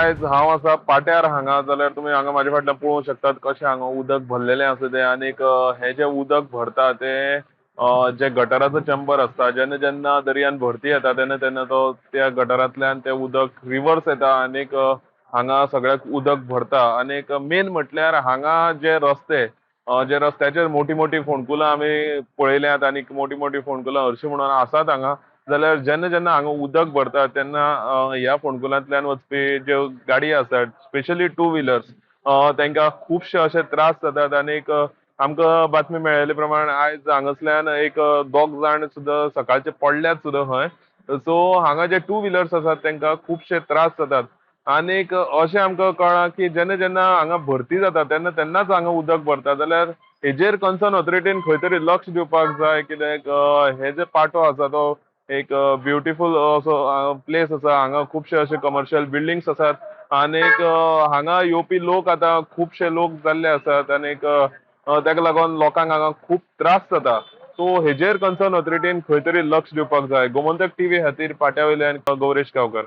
आयज हांव आसा पाट्यार हांगा. जाल्यार तुमी हांगा म्हाज्या फाटल्यान पळोवंक शकतात कशें हांगा उदक भरलेलें आसा तें. आनीक हें जें उदक भरता तें जे गटराचो चेंबर आसता, जेन्ना जेन्ना दर्यान भरती येता तेन्ना तेन्ना तो त्या गटरांतल्यान तें उदक रिवर्स येता आनीक हांगा सगळ्याक उदक भरता. आनीक मेन म्हटल्यार हांगा जे रस्ते, जे रस्त्याचेर मोटी मोटी फोंडकुलां आमी पळयल्यात आनीक मोटी मोटी फोंडकुलां हरशीं म्हणून आसात हांगा. जाल्यार जेन्ना जेन्ना हांगा उदक भरता तेन्ना ह्या फोंडकुलांतल्यान वचपी ज्यो गाडी आसात, स्पेशली टू व्हिलर्स, तांकां खुबशे अशे त्रास जातात. आनीक आमकां बातमी मेळिल्ले प्रमाण आयज हांगासल्यान एक दोग जाण सुद्दां सकाळचे पडल्यात सुद्दां खंय. सो हांगा जे टू व्हिलर्स आसात तांकां खुबशे त्रास जातात. आनीक अशें आमकां कळ्ळां की जेन्ना जेन्ना हांगा भरती जाता तेन्ना तेन्नाच हांगा उदक भरता. जाल्यार हेजेर कन्सर्न ऑथॉरिटीन खंय तरी लक्ष दिवपाक जाय, कित्याक हे जे पाटो आसा तो एक ब्युटिफूल असो प्लेस आसा. हांगा खुबशे अशे कमर्शियल बिल्डिंग्स आसात आनीक हांगा येवपी लोक आतां खुबशे लोक जाल्ले आसात आनीक ताका लागून लोकांक हांगा खूब त्रास जाता. सो हेजेर कन्सर्न ऑथॉरिटीन खंय तरी लक्ष दिवपाक जाय. गोमंतक टीव्ही खातीर पाट्या वयल्यान गौरेश गांवकर.